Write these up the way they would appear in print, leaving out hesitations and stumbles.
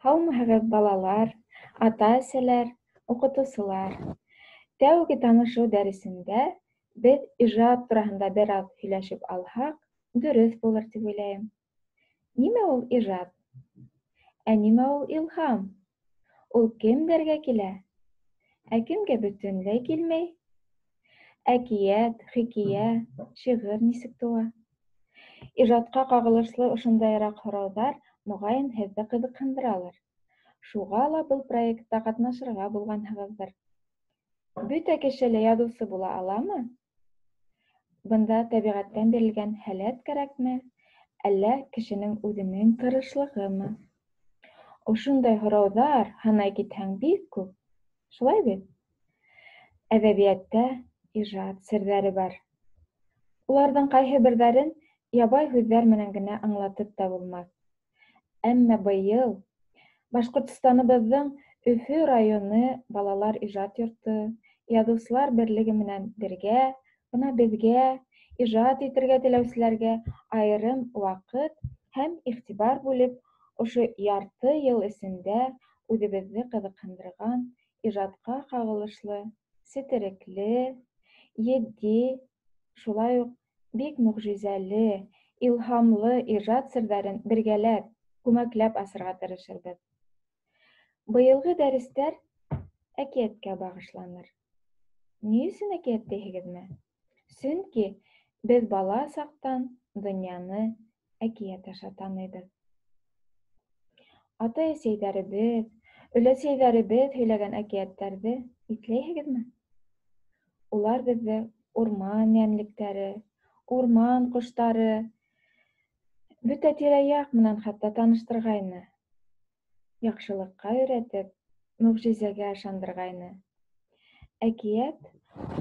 Һаумыһығыҙ, балалар, ата-әсәләр, уҡытыусылар! Тәүге танышыу дәресендә беҙ ижад тураһында бер аҙ һөйләшеп алһаҡ, дөрөҫ булыр тип уйлайым. Нимә ул ижад? Ә нимә ул илһам? Ул кемдәргә килә? Ә кемгә бөтөнләй килмәй? Әкиәт, хикәйә, шиғыр нисек тыуа? Ижадҡа ҡағылышлы ошондайыраҡ һорауҙар, моғайын, һеҙҙе ҡыҙыҡһындыралыр. Шуға ла был проектта ҡатнашырға булғанһығыҙҙыр. Бөтә кеше лә яҙыусы була аламы? Бында тәбиғәттән бирелгән һәләт кәрәкме, әллә кешенең үҙенең тырышлығымы? Ошондай һорауҙар, һанай китһәң, бик күп. Шулай бит? Әҙәбиәттә ижад серҙәре бар. Уларҙың ҡайһы берҙәрен ябай һүҙҙәр менән генә аңлатып та булмаҫ. Әммә быйыл Башҡортостаныбыҙҙың Өфө районы балалар ижад йорто, яҙыусылар берлеге менән бергә, бына беҙгә, ижад итергә теләүселәргә айырым ваҡыт һәм иғтибар бүлеп, ошо ярты йыл эсендә үҙебеҙҙе ҡыҙыҡһындырған ижадҡа ҡағылышлы, сетерекле, етди, шулай уҡ бик мөғжизәле, илһамлы ижад серҙәрен бергәләп, күмәкләп асырға тырышырбыҙ. Быйылғы дәрестәр әкиәткә бағышланыр. Ни өсөн әкиәт тиһегеҙме? Сөнки беҙ бала саҡтан донъяны әкиәт аша таныйбыҙ. Атай-әсәйҙәребеҙ, өләсәйҙәребеҙ һөйләгән әкиәттәрҙе иҫләйһегеҙме? Улар беҙҙе урман йәнлектәре, урман ҡоштары, бөтә тирә-яҡ менән хатта таныштырғайны. Яҡшылыҡҡа өйрәтеп, мөғжизәгә ышандырғайны. Әкиәт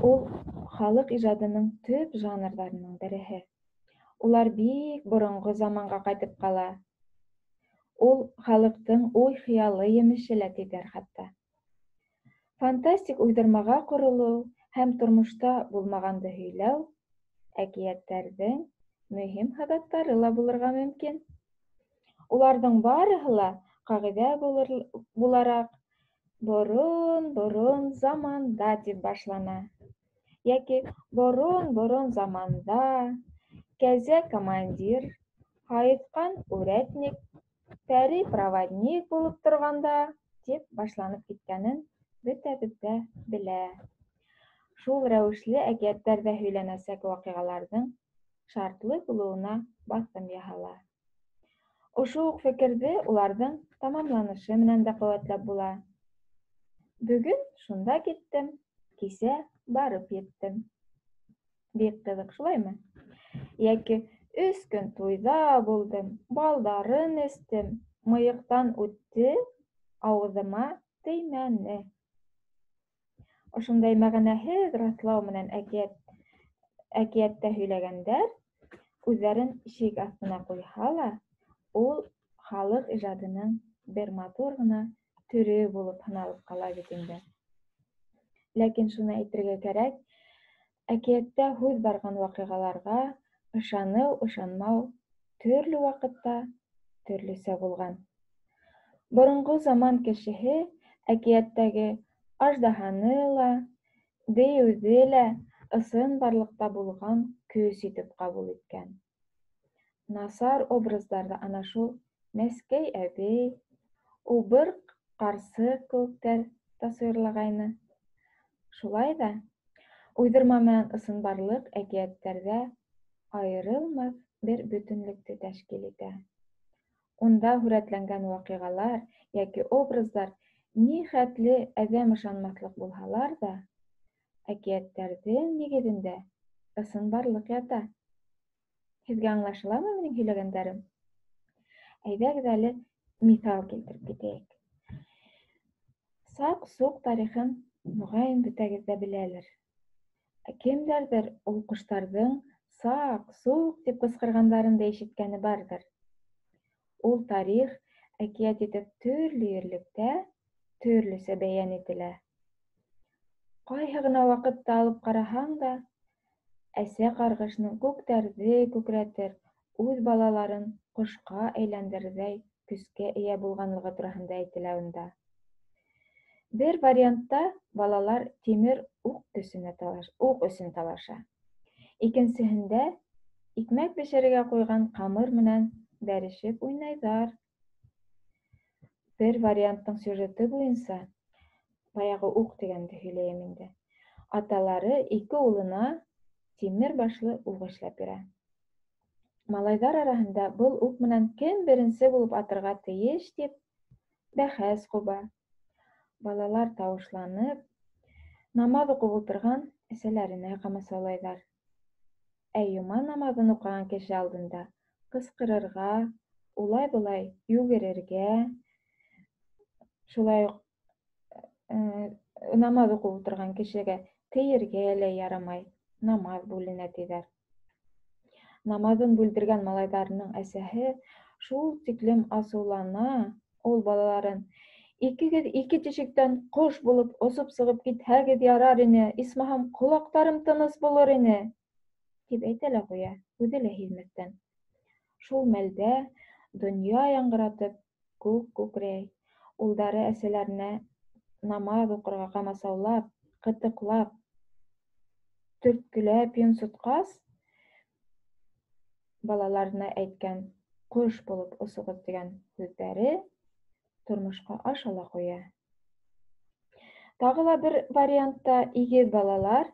ул халыҡ ижадының төп жанрҙарының береһе. Улар бик боронғо заманға ҡайтып ҡала. Ул халыҡтың уй-хыялы емеше лә тиҙәр хатта. Фантастик уйҙырмаға ҡоролоу һәм тормошта булмағанды һөйләү әкиәттәрҙең мөһим һыҙаттары ла булырға мөмкин. Уларҙың барыһы ла ҡағиҙә булыр, булараҡ борон-борон заманда тип башлана. Йәки борон-борон заманда кәзә командир, һайыҫҡан үрәтник, пәри проводник булып торғанда тип башланып киткәнен бөтәбеҙ ҙә белә. Шул рәүешле әкиәттәрҙә һөйләнәсәк ваҡиғаларҙың шартлы булыуына баҫым яһала. Ошо уҡ фекерҙе уларҙың тамамланышы менән дә ҡеүәтләп була. Бөгөн шунда киттем, кисә барып еттем. Бик ҡыҙыҡ, шулаймы? Йәки өс көн туйҙа булдым, балдарын эстем, мыйыҡтан үтте, ауыҙыма теймәне. Ошондай мәғәнәһеҙ раҫлау менән әкиәт әкиәттә һөйләгәндәр үҙҙәрен шик аҫтына ҡуйһа ла, ул халыҡ ижадының бер матур ғына төрө булып һаналып ҡала бит инде. Ләкин шуны әйтергә кәрәк, әкиәттә һүҙ барған ваҡиғаларға ышаныу-ышанмау төрлө ваҡытта төрлөсә булған. Боронғо заман кешеһе әкиәттәге аждаһаны ла, дейеүҙе лә ысынбарлыҡта булған көс итеп ҡабул иткән. Насар образдарҙы ана шул Мәскәй әбей, убыр ҡарсыҡ кеүектәр тасуирлағайны. Шулай ҙа уйҙырма менән ысынбарлыҡ әкиәттәрҙә айырылмаҫ бер бөтөнлөктө тәшкил итә. Унда һүрәтләнгән ваҡиғалар йәки образдар ни хәтле әҙәм ышанмаҫлыҡ булһалар ҙа, әкиәттәрҙең нигеҙендә ысынбарлыҡ ята. Һеҙгә аңлашыламы минең һөйләгәндәрем? Әйҙәгеҙ әле миҫал килтереп китәйек. Саҡ-суҡ тарихын моғайын бөтәгеҙ ҙә беләлер. Ә кемдәрҙер ул ҡоштарҙың саҡ-суҡ тип ҡысҡырғандарын да ишеткәне барҙыр. Ул тарих әкиәт итеп төрлө ерлектә төрлөсә бәйән ителә. Ҡайһы ғына ваҡытта алып ҡараһаң да, әсә ҡарғышының күктәрҙе күкрәтер, үҙ балаларын ҡошҡа әйләндерерҙәй көскә эйә булғанлығы тураһында әйтелә унда. Бер вариантта балалар тимер уҡ төсөнә талаш, уҡ өсөн талаша. Икенсеһендә икмәк бешерергә ҡуйған ҡамыр менән бәрешеп уйнайҙар. Бер варианттың сюжеты буйынса, баяғы уҡ тигәнде һөйләйем инде. Аталары ике улына тимер башлы уҡ эшләп бирә. Малайҙар араһында был уҡ менән кем беренсе булып атырға тейеш тип бәхәс ҡуба. Балалар тауышланып, намаҙ уҡып ултырған әсәләренә ҡамасаулайҙар. Ә йома намаҙын уҡыған кеше алдында ҡысҡырырға, улай-былай йүгерергә, шулай уҡ намаҙ уҡып ултырған кешегә тейергә лә ярамай, намаҙ бүленә тиҙәр. Намаҙын бүлдергән малайҙарының әсәһе шул тиклем асыулана, ул балаларын: "Икегеҙ ике тишектән ҡош булып осоп сығып китһәгеҙ ярар ине, исмаһам, ҡолаҡтарым тыныс булыр ине", тип әйтә лә ҡуя, үҙе лә һиҙмәҫтән. Шул мәлдә донъя яңғыратып күк күкрәй, улдары әсәләренә намаҙ уҡырға ҡамасаулап, ҡытыҡлап, төрткөләп йонсотҡас, балаларына әйткән ҡош булып осоғоҙ тигән һүҙҙәре тормошҡа аша ла ҡуя. Тағы ла бер вариантта игеҙ балалар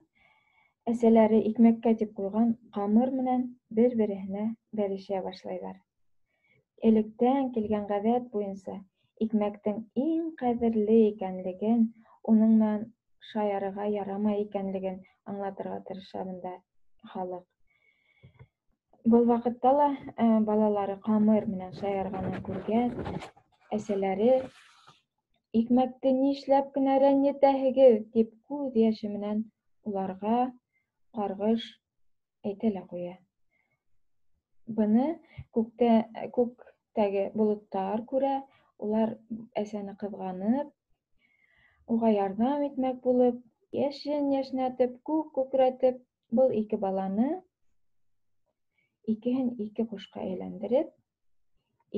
әсәләре икмәккә тип ҡуйған ҡамыр менән бер-береһенә бәрешә башлайҙар. Электән килгән ғәҙәт буйынса икмәктең иң ҡәҙерле икәнлеген, уның менән шаярырға ярамай икәнлеген аңлатырға тырыша бында халыҡ. Был ваҡытта ла балалары ҡамыр менән шаярғанын күргән әсәләре: "Икмәкте нишләп кенә рәнйетәһегеҙ?" — тип күҙ йәше менән уларға ҡарғыш әйтә лә ҡуя. Быны күктә, күктәге болоттар күрә, улар әсәне ҡыҙғанып, уға ярҙам итмәк булып, йәшен йәшнәтеп, күк күкрәтеп, был ике баланы икеһен ике ҡошҡа әйләндереп,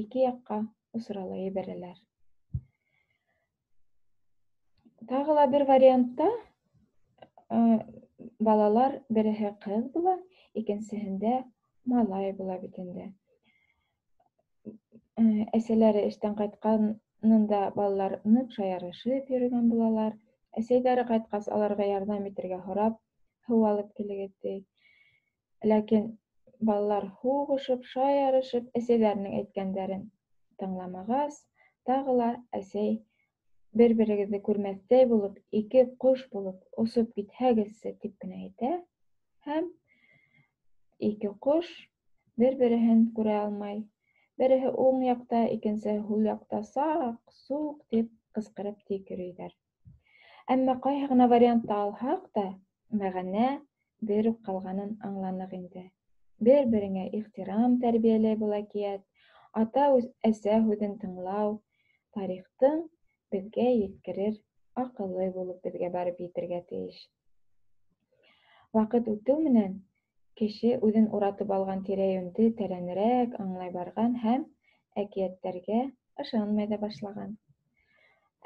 ике яҡҡа осора ла ебәрәләр. Тағы ла бер вариантта балалар береһе ҡыҙ була, икенсеһендә малай була бит инде. Әсәләре эштән ҡайтҡанында балалар ныҡ шаярышып йөрөгән булалар. Әсәйҙәре ҡайтҡас, аларға ярҙам итергә һорап, һыу алып килегеҙ, ти. Ләкин балалар һуғышып, шаярышып, әсәйҙәренең әйткәндәрен тыңламағас, тағы ла әсәй: "Бер-берегеҙҙе күрмәҫтәй булып, ике ҡош булып осоп китһәгеҙсе", тип кенә әйтә. Һәм ике ҡош бер-береһен күрә алмай, береһе уң яҡта, икенсеһе һул яҡта саҡ-суҡ тип ҡысҡырып тик йөрөйҙәр. Әммә ҡайһы ғына вариантты алһаҡ та, мәғәнә бер үк ҡалғанын аңланыҡ инде. Бер-береңә ихтирам тәрбиәләй был әкиәт, ата-әсә һүҙен тыңлау, тарихтың беҙгә еткерер аҡылы булып беҙгә барып етергә тейеш. Ваҡыт үтеү менән кеше үҙен уратып алған тирә-йүнде тәрәнерәк аңлай барған һәм әкиәттәргә ышанмай ҙа башлаған.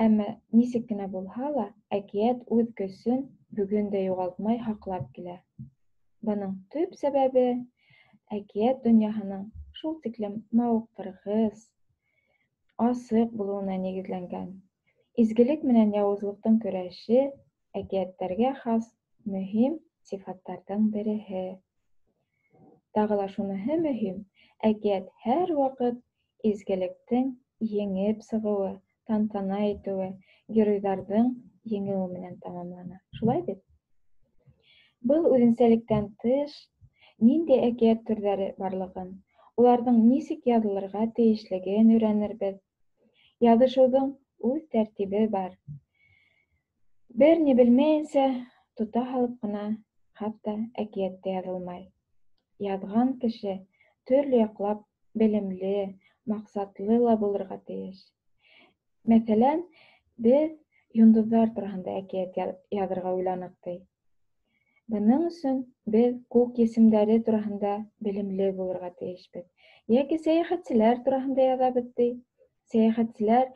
Әммә нисек кенә булһа ла, әкиәт үҙ көсөн бөгөн дә юғалтмай һаҡлап килә. Бының төп сәбәбе әкиәт донъяһының шул тиклем мауыҡтырғыс, асыҡ булыуына нигеҙләнгән. Изгелек менән яуызлыҡтың көрәше әкиәттәргә хас мөһим сифаттарҙың береһе. Тағы ла шуныһы мөһим, әкиәт һәр ваҡыт изгелектең еңеп сығыуы, тантана итеүе, геройҙарҙың еңеүе менән тамамлана. Шулай бит? Был үҙенсәлектән тыш, ниндәй әкиәт төрҙәре барлығын, уларҙың нисек яҙылырға тейешлеген өйрәнербеҙ. Яҙышыуҙың үҙ тәртибе бар. Бер ни белмәйенсә, тота һалып ҡына хатта әкиәт тә яҙылмай. Яҙған кеше төрлө яҡлап белемле, маҡсатлы ла булырға тейеш. Мәҫәлән, беҙ йондоҙҙар тураһында әкиәт яҙырға уйланыҡ, ти. Бының өсөн беҙ күк есемдәре тураһында белемле булырға тейешбеҙ. Йәки сәйәхәтселәр тураһында яҙабыҙ, ти. Сәйәхәтселәр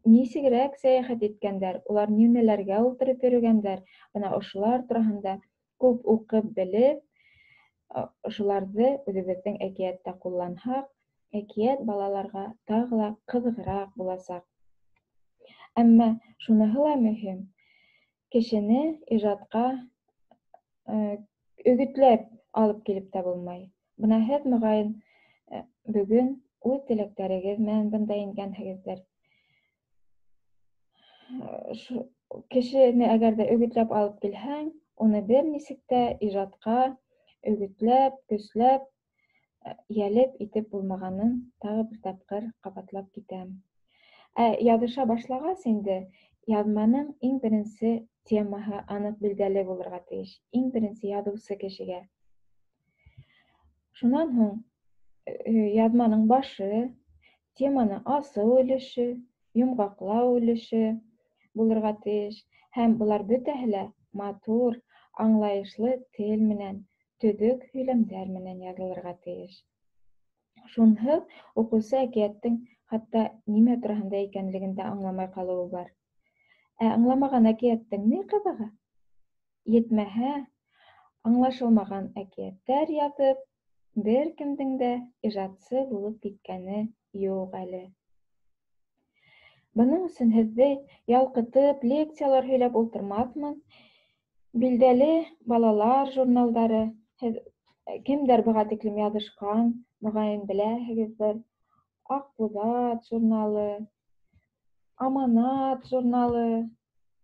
нисегерәк сәйәхәт иткәндәр, улар нимәләргә ултырып йөрөгәндәр, бына ошолар тураһында күп уҡып белеп, ошоларҙы үҙебеҙҙең әкиәттә ҡулланһаҡ, әкиәт балаларға тағы ла ҡыҙығыраҡ буласаҡ. Әммә шуныһы ла мөһим: кешене ижадҡа өгөтләп алып килеп тә булмай. Бына һеҙ, моғайын, бөгөн үҙ теләктәрегеҙ менән бында ингәнһегеҙҙер. Кешене әгәр ҙә өгөтләп алып килһәң, уны бер нисек тә ижадҡа өгөтләп, көсләп, йәлеп итеп булмағанын тағы бер тапҡыр ҡабатлап китәм. Ә яҙыша башлағас инде, яҙманың иң беренсе темаһы аныҡ билдәле булырға тейеш, иң беренсе яҙыусы кешегә. Шунан һуң яҙманың башы, теманы асыу өлөшө, йомғаҡлау өлөшө булырға тейеш, һәм былар бөтәһе лә матур, аңлайышлы тел менән, төҙөк һөйләмдәр менән яҙылырға тейеш. Шунһыҙ уҡыусы әкиәттең хатта нимә тураһында икәнлеген дә аңламай ҡалыуы бар. Ә аңламаған әкиәттең ни ҡыҙығы? Етмәһә, аңлашылмаған әкиәттәр яҙып, бер кемдең дә ижадсы булып киткәне юҡ әле. Бының өсөн һеҙҙе ялҡытып, лекциялар һөйләп ултырмаҫмын. Билдәле балалар журналдары, һеҙ кемдәр быға тиклем яҙышҡан, моғайын беләһегеҙҙер. Аҡбуҙат журналы, Аманат журналы,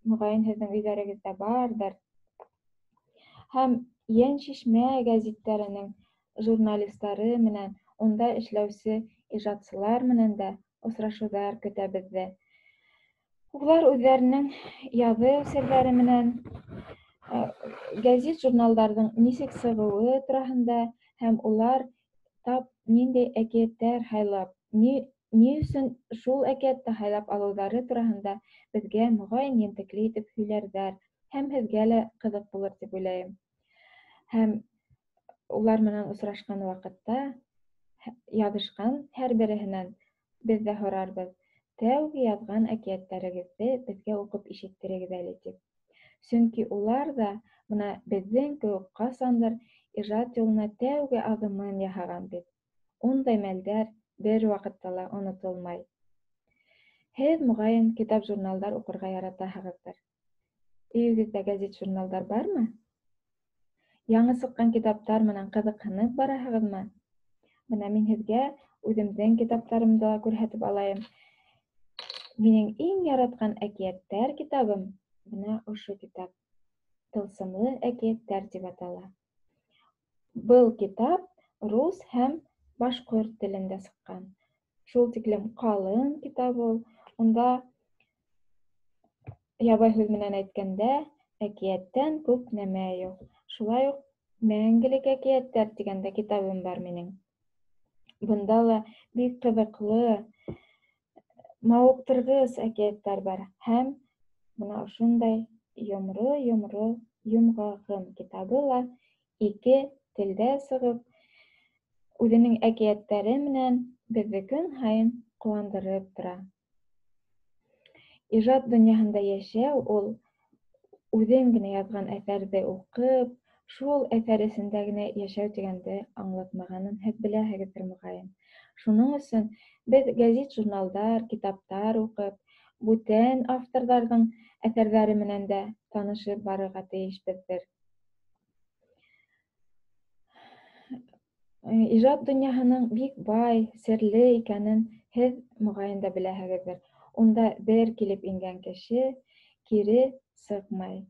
моғайын һеҙҙең өйҙәрегеҙҙә барҙыр. Һәм Йән Шишмә гәзиттәренең журналистары менән, унда эшләүсе ижадсылар менән дә осрашыуҙар көтә беҙҙе. Улар үҙҙәренең яҙыу серҙәре менән, гәзит-журналдарҙың нисек сығыуы тураһында һәм улар тап ниндәй әкиәттәр һайлап, ни өсөн шул әкиәтте һайлап алыуҙары тураһында беҙгә моғайын ентекле итеп һөйләрҙәр һәм һеҙгә лә ҡыҙыҡ булыр тип уйлайым. Һәм улар менән осрашҡан ваҡытта яҙышҡан һәр береһенән беҙ ҙә һорарбыҙ: тәүге яҙған әкиәттәрегеҙҙе беҙгә уҡып ишеттерегеҙ әле, тип. Сөнки улар ҙа бына беҙҙең кеүек ҡасандыр ижад юлына тәүге аҙымын яһаған бит. Ундай мәлдәр бер ваҡытта ла онотолмай. Һеҙ, моғайын, китап-журналдар уҡырға яратаһығыҙҙыр. Өйөгөҙҙә гәзит-журналдар бармы? Яңы сыҡҡан китаптар менән ҡыҙыҡһынып бараһығыҙмы? Бына мин һеҙгә үҙемдең китаптарымды ла күрһәтеп алайым. Минең иң яратҡан әкиәттәр китабым бына ошо китап. Тылсымлы әкиәттәр тип атала. Был китап рус һәм башҡорт телендә сыҡҡан. Шул тиклем ҡалын китап ул. Унда ябай һүҙ менән әйткәндә, әкиәттән күп нәмә юҡ. Шулай уҡ Мәңгелек әкиәттәр тигән дә китабым бар минең. Бында ла бик ҡыҙыҡлы, мауыҡтырғыс әкиәттәр бар. Һәм бына ошондай Йомро-йомро йомғағым китабы ла ике телдә сығып, үҙенең әкиәттәре менән беҙҙе көн һайын ҡыуандырып тора. Ижад донъяһында йәшәү ул үҙең генә яҙған әҫәрҙе уҡып, шул әҫәр эсендә генә йәшәү тигәнде аңлатмағанын һеҙ беләһегеҙҙер, моғайын. Шуның өсөн беҙ гәзит-журналдар, китаптар уҡып, бүтән авторҙарҙың әҫәрҙәре менән дә танышып барырға тейешбеҙҙер. Ижад донъяһының бик бай, серле икәнен һеҙ моғайын да беләһегеҙҙер. Унда бер килеп ингән кеше кире сыҡмай.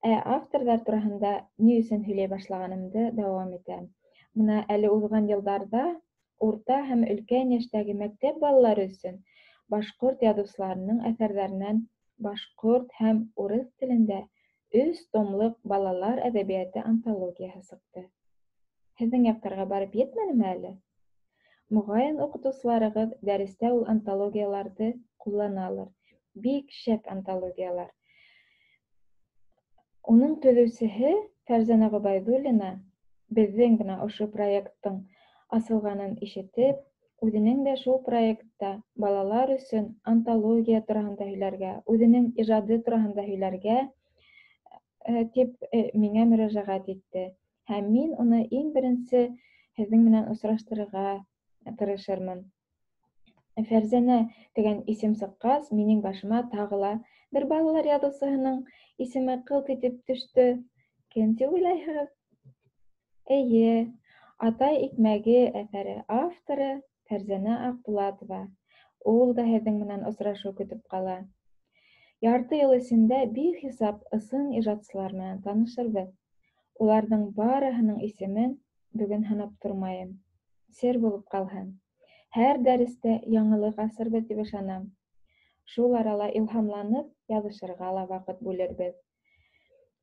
Ә авторҙар тураһында ни өсөн һөйләй башлағанымды дауам итәм. Бына әле уҙған йылдарҙа урта һәм өлкән йәштәге мәктәп балалары өсөн башҡорт яҙыусыларының әҫәрҙәренән башҡорт һәм урыҫ телендә 3 томлыҡ балалар әҙәбиәте антологияһы сыҡты. Һеҙҙең яҡтарға барып етмәнеме әле? Моғайын, уҡытыусыларығыҙ дәрестә ул антологияларҙы ҡулланалыр. Бик шәп антологиялар. Уның төҙөүсеһе Фәрзәнә Ғөбәйҙуллина беҙҙең бына ошо проекттың асылғанын ишетеп, үҙенең дә шул проектта балалар өсөн антология тураһында һөйләргә, үҙенең ижады тураһында һөйләргә тип миңә мөрәжәғәт итте. Һәм мин уны иң беренсе һеҙҙең менән осраштырырға тырышырмын. Фәрзәнә тигән исем сыҡҡас, минең башыма тағы ла бер балалар яҙыусыһының исеме ҡылт итеп төштө. Кем тип уйлайһығыҙ? Эйе, Атай икмәге әҫәре авторы Фәрзәнә Аҡбулатова. Ул да һеҙҙең менән осрашыу көтөп ҡала. Ярты йыл эсендә бихисап ысын ижадсылар менән танышырбыҙ. Уларҙың барыһының исемен бөгөн һанап тормайым. Сер булып ҡалһын. Һәр дәрестә яңылыҡ асырбыҙ тип ышанам. Шул арала илһамланып яҙышырға ла ваҡыт бүлербеҙ.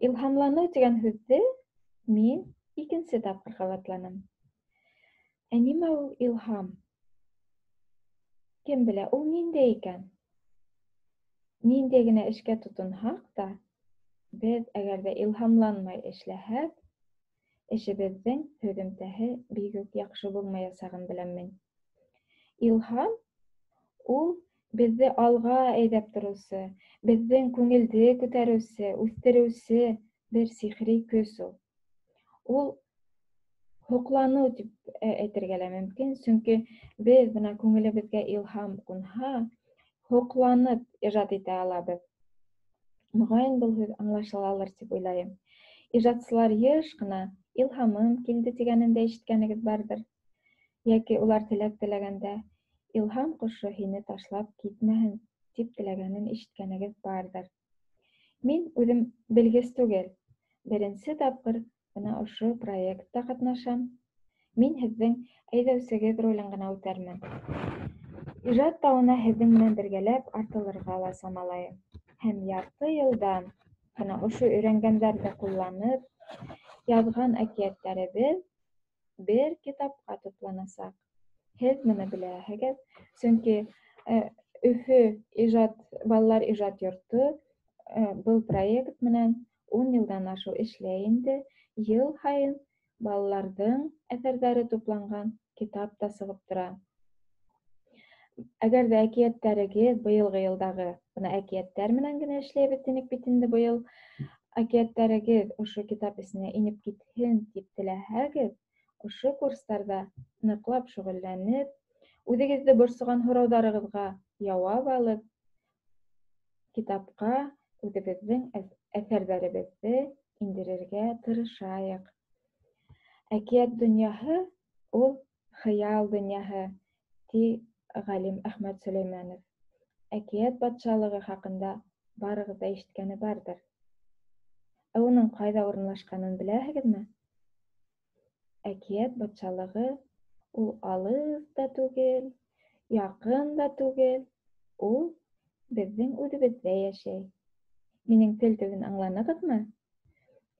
Илһамланыу тигән һүҙҙе мин икенсе тапҡыр ҡабатланым. Ә нимә ул илһам? Кем белә, ул ниндәй икән? Ниндәй генә эшкә тотонһаҡ та, беҙ әгәр ҙә илһамланмай эшләһәк, эшебеҙҙең һөҙөмтәһе бик үк яҡшы булмаясағын беләм мин. Илһам ул беҙҙе алға әйҙәп тороусы, беҙҙең күңелде күтәреүсе, үҫтереүсе бер сихри көс ул. Ул һоҡланыу тип әйтергә лә мөмкин, сөнки беҙ бына күңелебеҙгә илһам ҡунһа, һоҡланып ижад итә алабыҙ. Моғайын, был һүҙ аңлашылалыр тип уйлайым. Ижадсылар йыш ҡына илһамым килде тигәнен дә ишеткәнегеҙ барҙыр. Йәки улар теләк теләгәндә илһам ҡошо һине ташлап китмәһен тип теләгәнен ишеткәнегеҙ барҙыр. Мин үҙем белгес түгел. Беренсе тапҡыр бына ошо проектта ҡатнашам. Мин һеҙҙең әйҙәүсегеҙ ролен ғына үтәрмен. Ижад тауына һеҙҙең менән бергәләп артылырға ла самалайым. Һәм ярты йылдан бына ошо өйрәнгәндәрҙе ҡулланып, яҙған әкиәттәребеҙ бер китапҡа тупланасаҡ. Һеҙ быны беләһегеҙ, сөнки Өфө ижад балалар ижад йорто был проект менән 10 йылдан ашыу эшләй инде. Йыл һайын балаларҙың әҫәрҙәре тупланған китап та сығып тора. Әгәр ҙә әкиәттәрегеҙ быйылғы йылдағы, бына әкиәттәр менән генә эшләйбеҙ тинек бит инде быйыл, әкиәттәрегеҙ ошо китап эсенә инеп китһен тип теләһәгеҙ, ошо курстарҙа ныҡлап шөғөлләнеп, үҙегеҙҙе борсоған һорауҙарығыҙға яуап алып, китапҡа үҙебеҙҙең әҫәрҙәребеҙҙе индерергә тырышайыҡ. Әкиәт донъяһы ул хыял донъяһы, ти ғалим Әхмәт Сөләймәнов. Әкиәт батшалығы хаҡында барығыҙ ҙа ишеткәне барҙыр. Ә уның ҡайҙа урынлашҡанын беләһегеҙме? Әкиәт батшалығы ул алыҫ та түгел, яҡын да түгел, ул беҙҙең үҙебеҙҙә йәшәй. Минең тел төбөн аңланығыҙмы?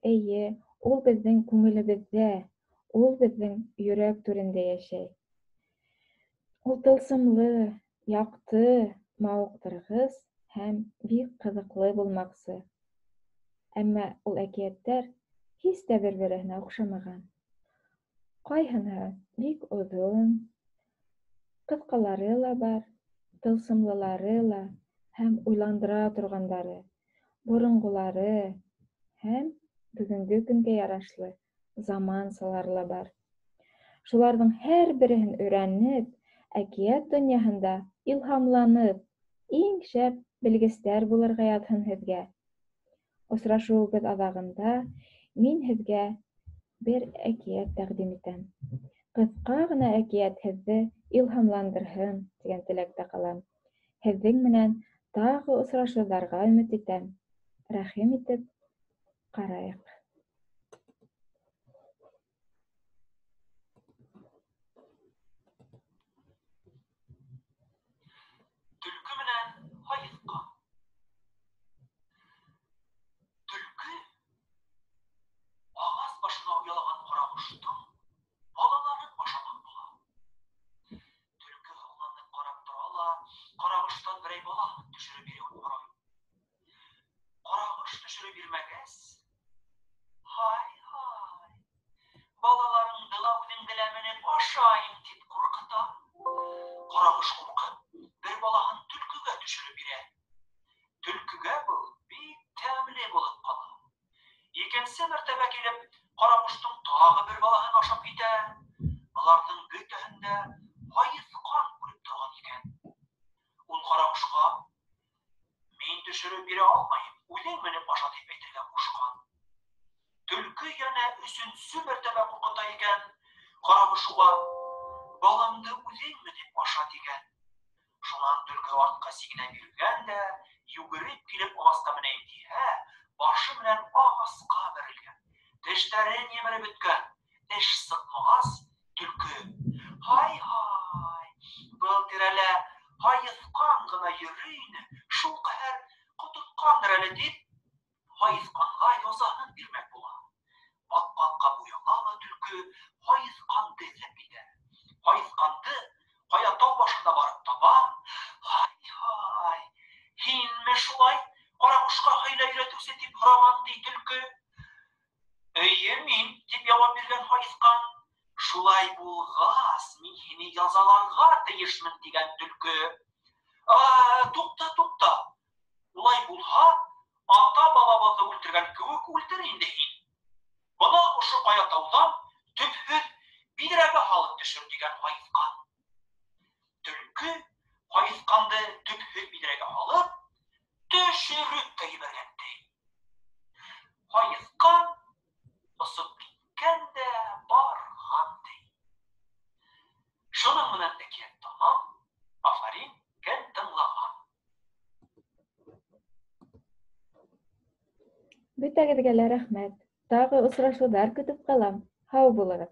Эйе, ул беҙҙең күңелебеҙҙә, ул беҙҙең йөрәк түрендә йәшәй. Ул тылсымлы, яҡты, мауыҡтырғыс һәм бик ҡыҙыҡлы булмаҡсы. Әммә ул әкиәттәр һис тә бер-береһенә оҡшамаған. Ҡайһыныһы бик оҙон, ҡыҫҡалары ла бар, тылсымлылары ла һәм уйландыра торғандары, боронғолары һәм бөгөнгө көнгә ярашлы замансалары ла бар. Шуларҙың һәр береһен өйрәнеп, әкиәт донъяһында илһамланып, иң шәп белгестәр булырға яҙһын һеҙгә. Осрашыуыбыҙ аҙағында мин һеҙгә бер әкиәт тәҡдим итәм. Ҡыҫҡа ғына әкиәт һеҙҙе илһамландырһын тигән теләктә ҡалам. Һеҙҙең менән тағы осрашыуҙарға өмөт итәм. Рәхим итеп ҡарайыҡ. Төлкө менән һайыҫҡан. Төлкө ағас башына оялаған ҡарағоштоң балаларын ашамаҡ була. Төлкө һоҡланып ҡарап тора ла, ҡарағоштан берәй балаһын төшөрөп биреүен һорай. Ҡарағош төшөрөп бирмәгәс, Ҡарағош ҡурҡып, бер балаһын төлкөгә төшөрөп бирә. Төлкөгә был бик тәмле булып ҡала. Икенсе мәртәбә килеп, ҡарағоштоң тағы бер балаһын ашап китә. Быларҙың бөтәһен дә һайыҫҡан күреп торған икән. Ул ҡарағошҡа: "Мин төшөрөп бирә алмайым, үҙең менеп аша", тип әйтергә ҡушҡан. Төлкө йәнә өсөнсө мәртәбә ҡурҡыта икән. Ҡарағош уға: "Баламды үҙең менеп аша", тигән. Шунан төлкө артҡа сигенә биргән дә, йүгереп килеп ағасҡа менәйем тиһә, башы менән ағасҡа бәрелгән, тештәрен емереп бөткән. Эш сыҡмағас, төлкө: "Һай-һай, был тирәлә һайыҫҡан ғына йөрөй ине, шул ҡәһәр ҡотортҡандыр әле", тип, һайыҫҡанға язаһын бирмәк була. Батҡаҡҡа буяла ла төлкө һайыҫҡанды эҙләп китә. Һайыҫҡанды ҡая тау башында барып таба. "Һай-һай, һинме шулай ҡарағошҡа хәйлә өйрәтеүсе?" тип һораған ти төлкө. "Эйе, мин", тип яуап биргән һайыҫҡан. "Шулай булғас, мин һине язаларға тейешмен", тигән төлкө. "Туҡта, туҡта, улай булһа, ата-бабабыҙҙы үлтергән кеүек үлтер инде һин. Бына ошо ҡая тауҙан төпһөҙ биҙрәгә һалып төшөр", тигән һайыҫҡан. Төлкө һайыҫҡанды төпһөҙ биҙрәгә һалып, төшөрөп тә ебәргән ти. Һайыҫҡан осоп киткән дә барған ти. Шуның менән әкиәт тамам. Афарин, кем тыңлаған. Бөтәгеҙгә лә рәхмәт. Тағы осрашыуҙар көтөп ҡалам. Һау булығыҙ.